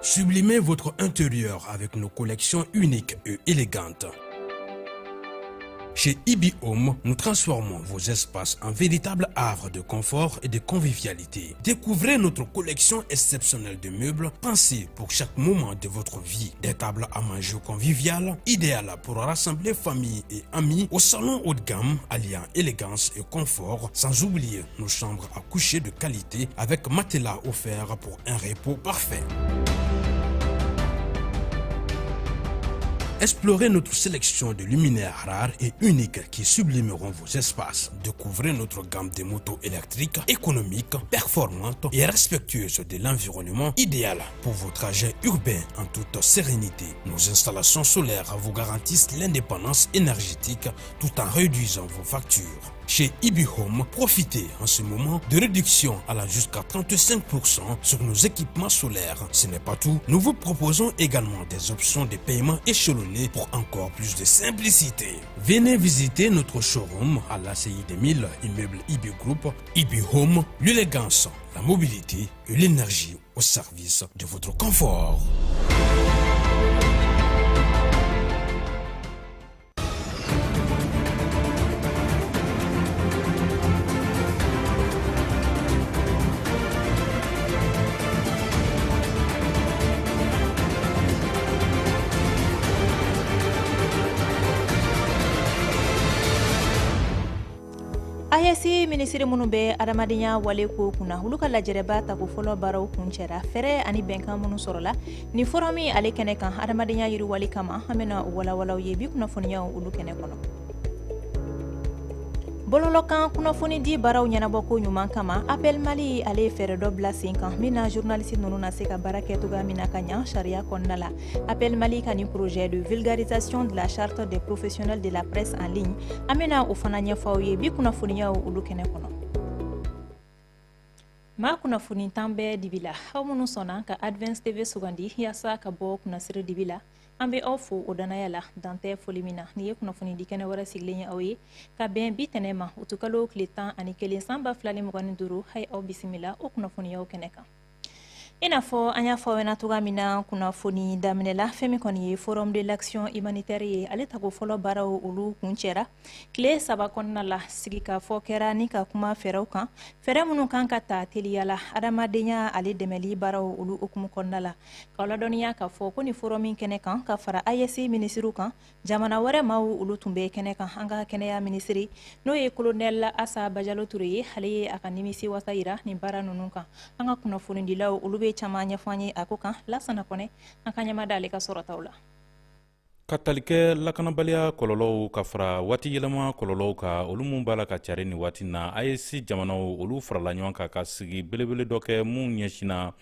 Sublimez votre intérieur avec nos collections uniques et élégantes. Chez Ibi Home, nous transformons vos espaces en véritables havres de confort et de convivialité. Découvrez notre collection exceptionnelle de meubles pensés pour chaque moment de votre vie. Des tables à manger conviviales, idéales pour rassembler famille et amis au salon haut de gamme, alliant élégance et confort, sans oublier nos chambres à coucher de qualité avec matelas offert pour un repos parfait. Explorez notre sélection de luminaires rares et uniques qui sublimeront vos espaces. Découvrez notre gamme de motos électriques économiques, performantes et respectueuses de l'environnement, idéal pour vos trajets urbains en toute sérénité. Nos installations solaires vous garantissent l'indépendance énergétique tout en réduisant vos factures. Chez Ibi Home, profitez en ce moment de réduction allant jusqu'à 35% sur nos équipements solaires. Ce n'est pas tout, nous vous proposons également des options de paiement échelonnées pour encore plus de simplicité. Venez visiter notre showroom à l'ACI 2000, immeuble Ibi Group. Ibi Home, l'élégance, la mobilité et l'énergie au service de votre confort. AES minisiri minnu bɛ adamadenya wale ko kunna, olu ka lajɛrɛba tako fɔlɔ baaraw kuncɛra. Fɛɛrɛ ani bɛnkan minnu sɔrɔla ni forum ale kɛnɛ kan adamadenya yiriwali kama, an bɛna o walawalaw ye bi kunnafoniyaw olu kɛnɛ kɔnɔ. Bɔlɔlɔkan kunnafoni di baaraw ɲɛnabɔ ko ɲuman kama, Appel Mali ale ye fɛɛrɛ dɔ bila sen kan min na journaliste ninnu na se ka baara kɛ cogoya min na ka ɲa sariya kɔnɔna la. Appel Mali ka nin projet de vulgarisation de la charte des professionnels de la presse en ligne, an bɛna o fana ɲɛfɔ aw ye bi kunnafoniyaw olu kɛnɛ kɔnɔ. Maa kunnafoni tan bɛɛ dibi la, aw minnu sɔnna ka Advance TV sugandi yaasa ka bɔ kunnasiri dibi la, an bɛ aw fo o danaya la, dan tɛ foli min na. Nin ye kunnafoni di kɛnɛ wɛrɛ sigilen ye aw ye ka bɛn bi tɛnɛ ma, utukalo tile 11 san 2025. Hayi, aw bisimila o kunnafoniyaw kɛnɛ kan. I n'a fɔ an y'a fɔ aw ɲɛna cogoya min na kunnafoni daminɛ la, fɛn min kɔni ye Forum de l'action humanitaire ye, ale tako fɔlɔ baaraw olu kuncɛra. Tile 3 kɔnɔna la, sigikafɔ kɛra ni ka kuma fɛɛrɛw kan, fɛɛrɛ minnu kan ka ta teliya la adamadenya ale dɛmɛli baaraw olu hukumu kɔnɔna la. K'aw ladɔnniya k'a fɔ ko ni forum kɛnɛ kan, ka fara AES minisiriw kan, jamana wɛrɛ maaw olu tun bɛ kɛnɛ kan. An ka kɛnɛya minisiri, n'o ye colonel Asa Bajalo Ture ye, ale ye a ka nimisi wasa yira nin baara ninnu kan. An ka kunnafonidilaw olu bɛ caman ɲɛfɔ an ye a ko kan. Lasana Kɔnɛ, an ka ɲɛma d'ale ka sɔrɔtaw la. Ka tali kɛ lakanabaliya kɔlɔlɔw ka fara waati yɛlɛma kɔlɔlɔw kan, olu mun b'a la ka cari nin waati na, AES jamanaw olu farala ɲɔgɔn kan ka sigi belebele dɔ kɛ mun ɲɛsinna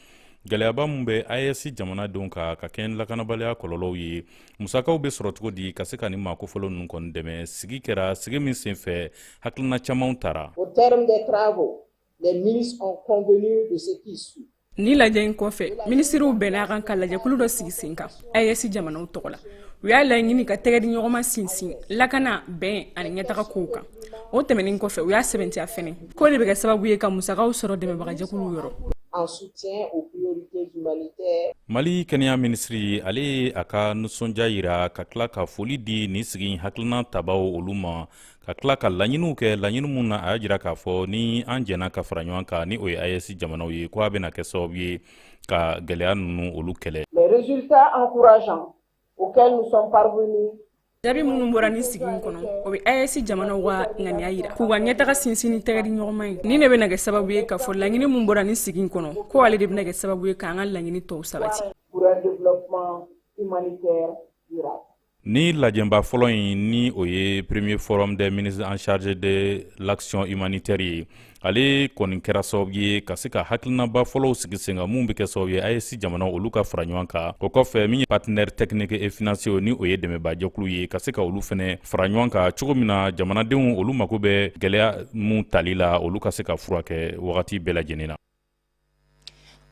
gɛlɛyaba mun bɛ AES jamanadenw kan ka kɛ lakanabaliya kɔlɔlɔw ye, musakaw bɛ sɔrɔ cogo di ka se ka nin maa kofɔlɔ ninnu kɔni dɛmɛ. Sigi kɛra sigi min senfɛ, hakilina camanw tara. Au terme des travaux, les ministres ont convenu de ce qui suit. Ni lajɛ in kɔfɛ, minisiriw bɛnna a kan ka lajɛkulu dɔ sigi sen kan AES jamanaw tɔgɔ la. U y'a laɲini ka tɛgɛ di ɲɔgɔnma sinsin lakana, bɛn ani ɲɛtaga kow kan. O tɛmɛnin kɔfɛ, u y'a sɛbɛntiya fɛnɛ k'o de bɛ kɛ sababu ye ka musakaw sɔrɔ dɛmɛbagajɛkuluw yɔrɔ. En soutien aux priorités humanitaires. Mali kɛnɛya minisiri, ale ye a ka nisɔndiya yira ka tila ka foli di nin sigi hakilina tabaw olu ma, ka tila ka laɲiniw kɛ, laɲini mun na a y'a jira k'a fɔ ni an jɛna ka fara ɲɔgɔn kan, ni o ye AES jamanaw ye, ko a bɛna kɛ sababu ye ka gɛlɛya ninnu olu kɛlɛ. Les résultats encourageants auxquels nous sommes parvenus. Jaabi minnu bɔra ni sigi in kɔnɔ, o bɛ AES jamanaw ka ŋaniya yira k'u ka ɲɛtaga sinsin ni tɛgɛ di ɲɔgɔnma ye. Nin de bɛna kɛ sababu ye k'a fɔ laɲini min bɔra ni sigi in kɔnɔ, ko ale de bɛna kɛ sababu ye k'an ka laɲini tɔw sabati. Pour un développement humanitaire durable. Ni lajɛba fɔlɔ in, ni o ye premier forum des ministres en charge de l'action humanitaire ye, ale kɔni kɛra sababu ye ka se ka hakilinaba fɔlɔw sigi sen kan mun bɛ kɛ sababu ye AES jamana olu ka fara ɲɔgɔn kan. O kɔfɛ, min ye partenaire technique et financier, ni o ye dɛmɛbajɛkulu ye, ka se ka olu fɛnɛ fara ɲɔgɔn kan cogo min na jamanadenw olu mako bɛ gɛlɛya mun tali la, olu ka se ka furakɛ wagati bɛɛ lajɛlen na.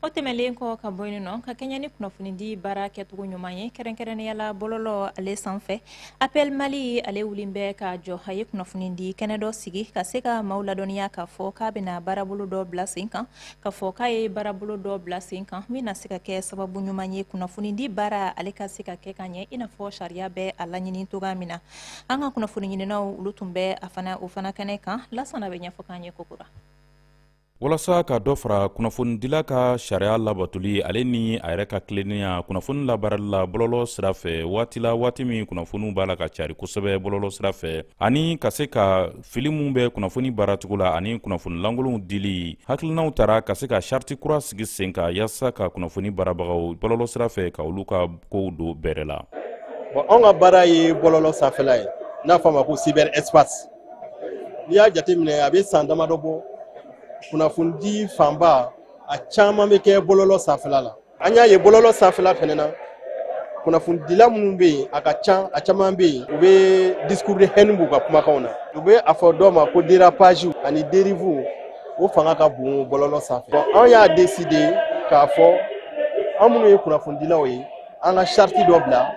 O tɛmɛlen kɔ ka bɔ yen nɔ, ka kɛɲɛ ni kunnafonidi baara kɛcogo ɲuman ye, kɛrɛnkɛrɛnnenya la bɔlɔlɔ ale sanfɛ, Appel Mali ale wulilen bɛ ka jɔ. A ye kunnafonidi kɛnɛ dɔ sigi ka se ka maaw ladɔnniya k'a fɔ k'a bɛna baarabolo dɔ bila sen kan, k'a fɔ k'a ye baarabolo dɔ bila sen kan min na se ka kɛ sababu ɲuman ye kunnafonidi baara ale ka se ka kɛ ka ɲɛ, i n'a fɔ sariya bɛ a laɲini cogoya min na. An ka kunnafoni ɲininaw, olu tun bɛ a fana o fana kɛnɛ kan. Lasana bɛ ɲɛfɔ k'an ye kokura. Walasa ka dɔ fara kunnafonidila ka sariya labatoli ale ni a yɛrɛ ka tilennenya kunnafoni labaarali la bɔlɔlɔ sira fɛ, waati la, waati min kunnafoniw b'a la ka cari kosɛbɛ bɔlɔlɔ sira fɛ, ani ka se ka fili min bɛ kunnafoni baaracogo la ani kunnafoni lankolonw dili, hakilinaw tara ka se ka sariti kura sigi sen kan yaasa ka kunnafoni baarabagaw bɔlɔlɔ sira fɛ, ka olu ka kow don bɛrɛ la. Bon, anw ka baara ye bɔlɔlɔ sanfɛla ye, n'a fɔ a ma ko cyber espace. N'i y'a jateminɛ, a bɛ san damadɔ bɔ, kunnafonidi fanba, a caman bɛ kɛ bɔlɔlɔ sanfɛla la. An y'a ye bɔlɔlɔ sanfɛla fɛnɛ na, kunnafonidila minnu bɛ yen, a ka ca, a caman bɛ yen, u bɛ discours de haine b'u ka kumakanw na. U bɛ a fɔ dɔw ma ko dérapage ani dérive. O fanga ka bon bɔlɔlɔ sanfɛ. Bon, anw y'a décider k'a fɔ, an minnu ye kunnafonidilaw ye, an ka charte dɔ bila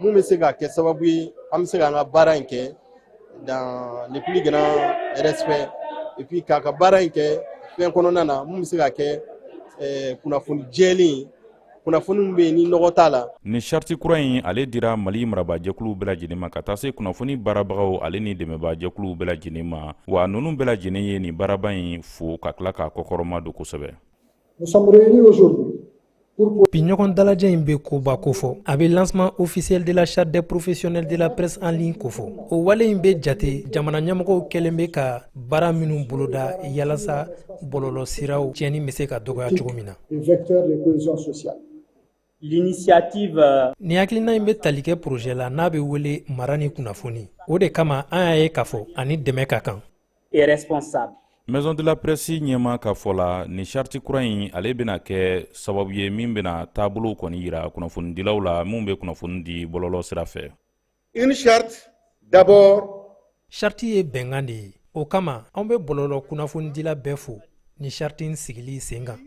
mun bɛ se ka kɛ sababu ye an bɛ se k'an ka baara in kɛ dans le plus grand respect, et puis k'a ka baara in kɛ fɛn kɔnɔna na mun bɛ se ka kɛ kunnafoni jɛlen, kunnafoni min bɛ yen ni nɔgɔ t'a la. Nin sariti kura in, ale dira Mali marabajɛkuluw bɛɛ lajɛlen ma, ka taa se kunnafoni baarabagaw ale ni dɛmɛbajɛkuluw bɛɛ lajɛlen ma. Wa ninnu bɛɛ lajɛlen ye nin baaraba in fo ka tila k'a kɔkɔrɔma don kosɛbɛ. Nous sommes réunis aujourd'hui. Bi ɲɔgɔn dalajɛ in bɛ koba kofɔ. A bɛ lancement officiel de la charte des professionnels de la presse en ligne kofɔ. O wale in bɛ jate jamana ɲɛmɔgɔw kɛlen bɛ ka baara minnu boloda yalasa bɔlɔlɔsiraw tiɲɛni bɛ se ka dɔgɔya cogo min na. L'initiative Nin hakilina in bɛ tali kɛ projet la n'a bɛ wele mara ni kunnafoni. O de kama an y'a ye k'a fɔ ani dɛmɛ ka kan. Est responsable. Maison de la presse ɲɛma ka fɔ la, nin sariti kura in, ale bɛna kɛ sababu ye min bɛna taabolow kɔni yira kunnafonidilaw la min bɛ kunnafoni di bɔlɔlɔ sira fɛ. Une charte d'abord. Sariti ye bɛnkan de ye. O kama an bɛ bɔlɔlɔ kunnafonidila bɛɛ fo ni sariti in sigili sen kan.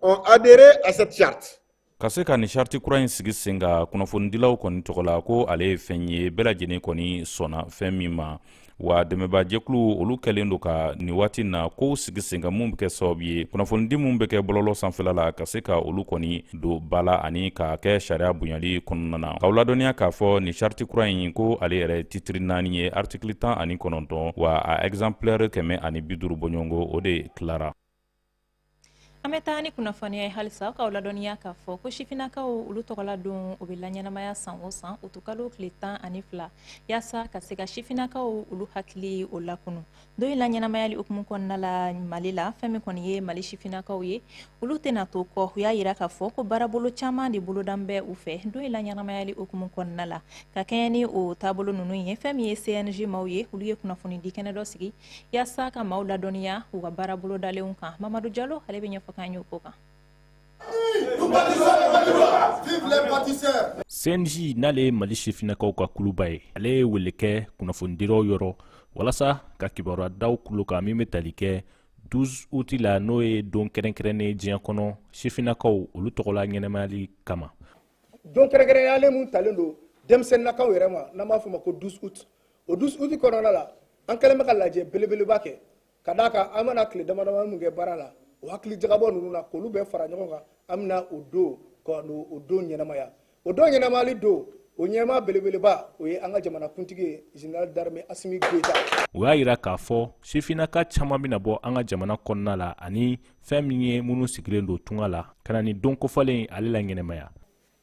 Ont adhéré à cette charte. Ka se ka nin sariti kura in sigi sen kan kunnafonidilaw kɔni tɔgɔ la, ko ale ye fɛn ye bɛɛ lajɛlen kɔni sɔnna fɛn min ma. Wa dɛmɛbajɛkulu, olu kɛlen don ka nin waati na kow sigi sen kan mun bɛ kɛ sababu ye kunnafonidi mun bɛ kɛ bɔlɔlɔ sanfɛla la, ka se ka olu kɔni don ba la ani ka kɛ sariya bonyali kɔnɔna na. K'aw ladɔnniya k'a fɔ nin sariti kura in, ko ale yɛrɛ titre 4 ye, article 19, wa a exemplaire 150 bɔɲɔgɔnko, o de tilara. An bɛ taa ni kunnafoniya ye halisa, k'aw ladɔnniya k'a fɔ ko sifinnakaw olu tɔgɔla don, o bɛ laɲɛnamaya san o san utukalo tile 12, yaasa ka se ka sifinnakaw olu hakili o lakunu. Don in laɲɛnamayali hukumu kɔnɔna la Mali la, fɛn min kɔni ye Mali sifinnakaw ye, olu tɛna to kɔ. U y'a yira k'a fɔ ko baarabolo caman de bolodan bɛ u fɛ don in laɲɛnamayali hukumu kɔnɔna la. Ka kɛɲɛ ni o taabolo ninnu ye, fɛn min ye CNJ maaw ye, olu ye kunnafonidi kɛnɛ dɔ sigi yaasa ka maaw ladɔnniya u ka baarabolo dalenw kan. Mamadu Jalo, ale bɛ ɲɛfɔ k'an ye o ko kan. CNJ, n'ale ye Mali sifinnakaw ka kuluba ye, ale ye wele kɛ kunnafonidilaw yɔrɔ walasa ka kibaruya daw kulo kan min bɛ tali kɛ 12 août la, n'o ye don kɛrɛnkɛrɛnnen diɲɛ kɔnɔ sifinnakaw olu tɔgɔla ɲɛnɛmayali kama. Don kɛrɛnkɛrɛnyalen mun talen don denmisɛnninnakaw yɛrɛ ma, n'an b'a fɔ o ma ko 12 août, o 12 août kɔnɔna la, an kɛlen bɛ ka lajɛ belebeleba kɛ ka d'a kan an mana tile dama dama min kɛ baara la, o hakili jagabɔ ninnu na, k'olu bɛɛ fara ɲɔgɔn kan, an bɛna o don ka o don ɲɛnamaya. O don ɲɛnamayali don, o ɲɛmaa belebeleba, o ye an ka jamanakuntigi ye, général d'armée Assimi Goïta. O y'a yira k'a fɔ sifinnaka caman bɛna bɔ an ka jamana kɔnɔna la, ani fɛn min ye minnu sigilen don tunga la, ka na nin don kofɔlen ale la ɲɛnamaya.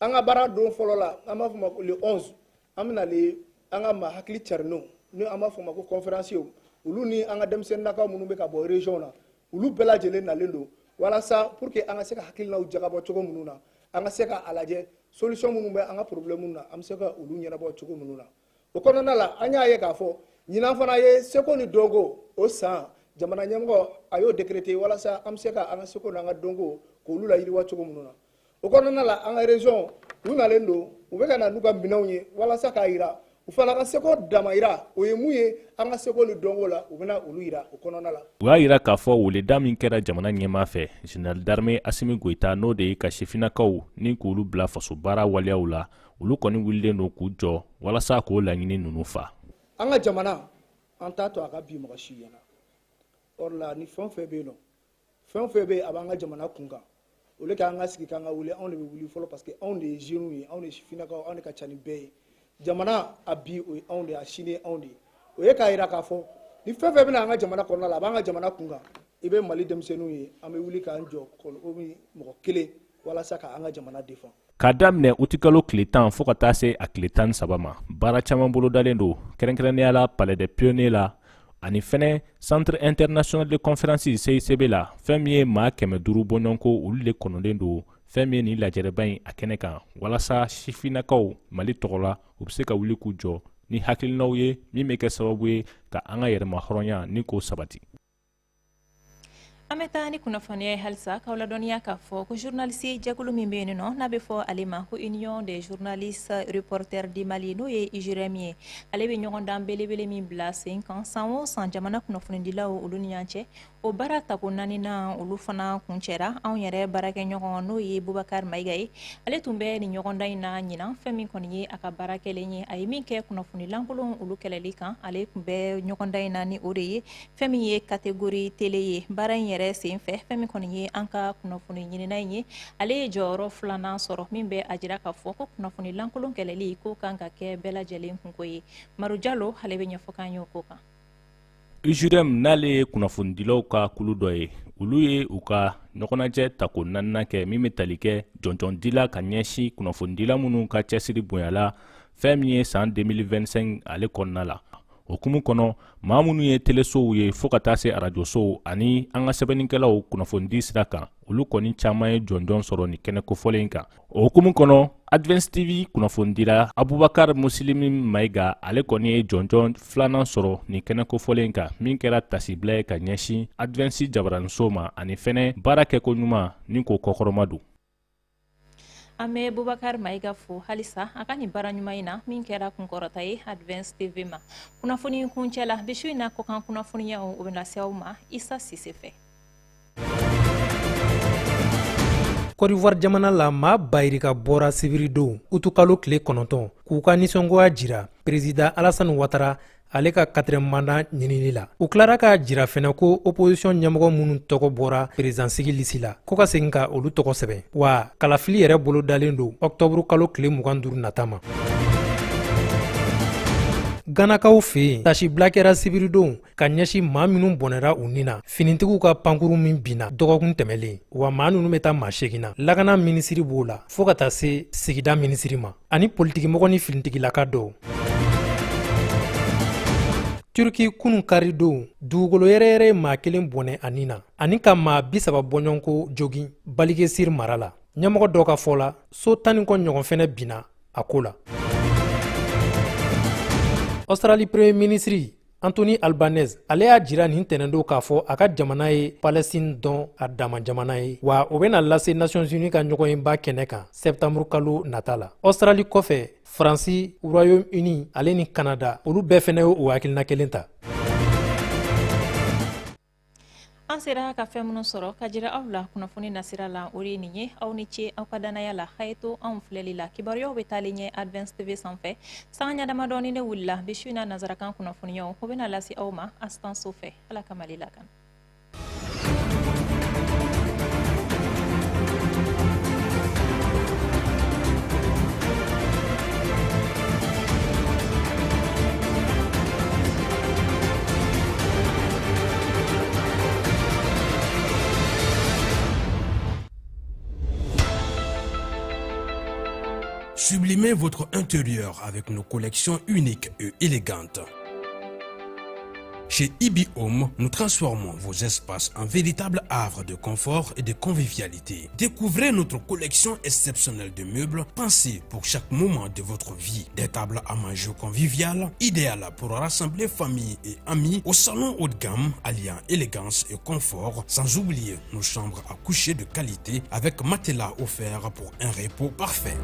An ka baara don fɔlɔ la, an b'a fɔ ma ko le 11, an bɛna le an ka maa hakili carilenw, ni an b'a fɔ ma ko conférenciers, olu ni an ka denmisɛnninnakaw minnu bɛ ka bɔ région na, olu bɛɛ lajɛlen nalen don walasa pour que an ka se ka hakilinaw jagabɔ cogo minnu na, an ka se ka a lajɛ solution minnu bɛ an ka problème na, an bɛ se ka olu ɲɛnabɔ cogo minnu na. O kɔnɔna la, an y'a ye k'a fɔ ɲinan fana ye seko ni dɔnko o san, jamana ɲɛmɔgɔ a y'o décréter walasa an bɛ se ka an ka seko n'an ka dɔnko k'olu layiriwa cogo minnu na. O kɔnɔna la, an ka région, u nalen don, u bɛ ka na n'u ka minɛnw ye walasa k'a yira U fana ka seko damayira, o ye mun ye an ka seko ni dɔnko la, u bɛna olu yira o kɔnɔna la. U y'a yira k'a fɔ weleda min kɛra jamana ɲɛmaa fɛ, général d'armée Asimi Goyita, n'o de ye ka sifinnakaw ni k'olu bila faso baara waleyaw la, olu kɔni wulilen don k'u jɔ walasa k'o laɲini ninnu fa. An ka jamana, an t'a to a ka bi mɔgɔ si ɲɛna. Or la, ni fɛn o fɛn bɛ yen nɔ, fɛn o fɛn bɛ yen, a b'an ka jamana kun kan, o le k'an ka sigi k'an ka wuli, anw de bɛ wuli fɔlɔ, parce que anw de ye jeunes ye, anw de ye sifinnakaw, anw de ka ca ni bɛɛ ye. Jamana a bi, o ye anw de ye, a sini ye anw de ye. O ye k'a yira k'a fɔ ni fɛn fɛn bɛna an ka jamana kɔnɔna la, a b'an ka jamana kun kan, i bɛ Mali denmisɛnninw ye, an bɛ wuli k'an jɔ komi mɔgɔ kelen walasa k'an ka jamana défend. K'a daminɛ utikalo tile 10 fo ka taa se a tile 13 ma, baara caman bolodalen don, kɛrɛnkɛrɛnnenya la Palais des Pionniers la ani fɛnɛ Centre international de conférence CICB la. Fɛn min ye maa 500 bɔɲɔgɔnko, olu de kɔnɔlen don fɛn min ye nin lajɛrɛba in a kɛnɛ kan, walasa sifinnakaw Mali tɔgɔ la, u bɛ se ka wuli k'u jɔ ni hakilinaw ye min bɛ kɛ sababu ye ka an ka yɛrɛma hɔrɔnya ni k'o sabati. An bɛ taa ni kunnafoniya ye halisa k'aw ladɔnniya k'a fɔ ko journaliste jɛkulu min bɛ yen nɔ, n'a bɛ fɔ ale ma ko Union des journalistes reporters du Mali, n'o ye UJRM ye, ale bɛ ɲɔgɔndan belebele min bila sen kan san o san jamana kunnafonidilaw olu ni ɲɔgɔn cɛ, o baara tako naaninan olu fana kuncɛra. Anw yɛrɛ baarakɛɲɔgɔn, n'o ye Bubakari Mayiga ye, ale tun bɛ nin ɲɔgɔndan in na ɲinan. Fɛn min kɔni ye a ka baara kɛlen ye, a ye min kɛ kunnafoni lankolon olu kɛlɛli kan, ale tun bɛ ɲɔgɔndan in na ni o de ye fɛn min ye catégorie télé ye. Baara in yɛrɛ sen fɛ, fɛn min kɔni ye an ka kunnafoni ɲinina in ye, ale ye jɔyɔrɔ filanan sɔrɔ, min bɛ a jira k'a fɔ ko kunnafoni lankolon kɛlɛli ko kan ka kɛ bɛɛ lajɛlen kunko ye. Maru Jalo, ale bɛ ɲɛfɔ k'an ye o ko kan. UJRM, n'ale ye kunnafonidilaw ka kulu dɔ ye, olu ye u ka ɲɔgɔnnajɛ tako naaninan kɛ min bɛ tali kɛ jɔnjɔndila ka ɲɛsin kunnafonidila minnu ka cɛsiri bonyala fɛn min ye san 2025 ale kɔnɔna la. O kumu kɔnɔ, maa minnu ye telesow ye fo ka taa se arajosow ani an ka sɛbɛnnikɛlaw kunnafonidi sira kan, olu kɔni caman ye jɔnjɔn sɔrɔ nin kɛnɛ kofɔlen kan. O hukumu kɔnɔ, Advance TV kunnafonidila Abubakar Musilimi Mayiga, ale kɔni ye jɔnjɔn filanan sɔrɔ nin kɛnɛ kofɔlen kan, min kɛra tasibila ye ka ɲɛsin Advance jabaraniso ma ani fɛnɛ baara kɛko ɲuman ni k'o kɔkɔrɔma don. An bɛ Bubakari Mayiga fo halisa a ka nin baara ɲuman in na min kɛra kunkɔrɔta ye Advance TV ma. Kunnafoni kuncɛ la bi su in na, kɔkan kunnafoniyaw o bɛ lase aw ma Isa Sise fɛ. Côte d'Ivoire jamana la, maa bayirika bɔra sibiridon utukalo tile 9 k'u ka nisɔngoya jira président Alassane Ouattara ale ka quatrième mandat ɲinini la. U tilara k'a jira fɛnɛ ko opposition ɲɛmɔgɔ minnu tɔgɔ bɔra président sigi lisi la, ko ka segin ka olu tɔgɔ sɛbɛn, wa kalafili yɛrɛ bolo dalen don ɔktɔburu kalo tile 25 nata ma. Ganakaw fɛ yen, tasibila kɛra sibiridon ka ɲɛsin maa minnu bɔnɛra u ni na finitigiw ka pankuru min binna dɔgɔkun tɛmɛlen, wa maa ninnu bɛ taa maa 8 na. Lakana minisiri b'o la fɔɔ ka taa se sigida minisiri ma ani politikimɔgɔ ni finitigilaka dɔw. Turki, kunu karidon, dugukolo yɛrɛyɛrɛ ye maa kelen bɔnɛ a ni na ani ka maa 30 bɔɲɔgɔnko jogin Balikesir mara la. Ɲɛmɔgɔ dɔ ka fɔ la, so 10 ni kɔ ɲɔgɔn fɛnɛ binna a ko la. Australie Premier ministre Anthony Albanese, ale y'a jira nin tɛnɛndon k'a fɔ a ka jamana ye Palestine dɔn a dama jamana ye, wa o bɛna lase Nations Unies ka ɲɔgɔnyeba kɛnɛ kan septembre kalo nata la. Australie kɔfɛ, Faransi, Royaume-Uni ale ni Canada, olu bɛɛ fɛnɛ ye o hakilina kelen ta. An sera ka fɛn minnu sɔrɔ ka jira aw la kunnafoni nasira la, o de ye nin ye. Aw ni ce aw ka danaya la, a ye to anw filɛli la. Kibaruyaw bɛ taalen ɲɛ Advance TV sanfɛ. Sanga ɲɛ damadɔni ne wulila bi su in na, nanzarakan kunnafoniyaw o bɛna lase aw ma Astan So fɛ. Ala ka Mali lakana. Sublimez votre intérieur avec nos collections uniques et élégantes. Chez Ibi Home, nous transformons vos espaces en véritables havres de confort et de convivialité. Découvrez notre collection exceptionnelle de meubles pensés pour chaque moment de votre vie. Des tables à manger conviviales, idéales pour rassembler famille et amis, au salon haut de gamme alliant élégance et confort, sans oublier nos chambres à coucher de qualité avec matelas offert pour un repos parfait.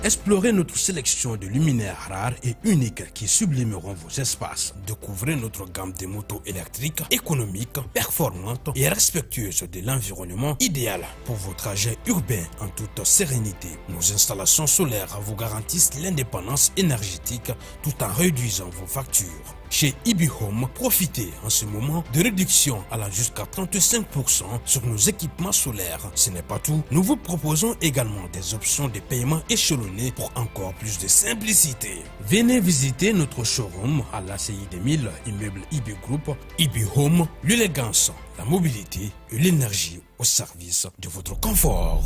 Explorez notre sélection de luminaires rares et uniques qui sublimeront vos espaces. Découvrez notre gamme de motos électriques économiques, performantes et respectueuses de l'environnement, idéal pour vos trajets urbains en toute sérénité. Nos installations solaires vous garantissent l'indépendance énergétique tout en réduisant vos factures. Chez IB Home, profitez en ce moment de réduction allant jusqu'à 35% sur nos équipements solaires. Ce n'est pas tout, nous vous proposons également des options de paiement échelonnées pour encore plus de simplicité. Venez visiter notre showroom à l'ACI 2000, immeuble IB Group. IB Home, l'élégance, la mobilité et l'énergie au service de votre confort.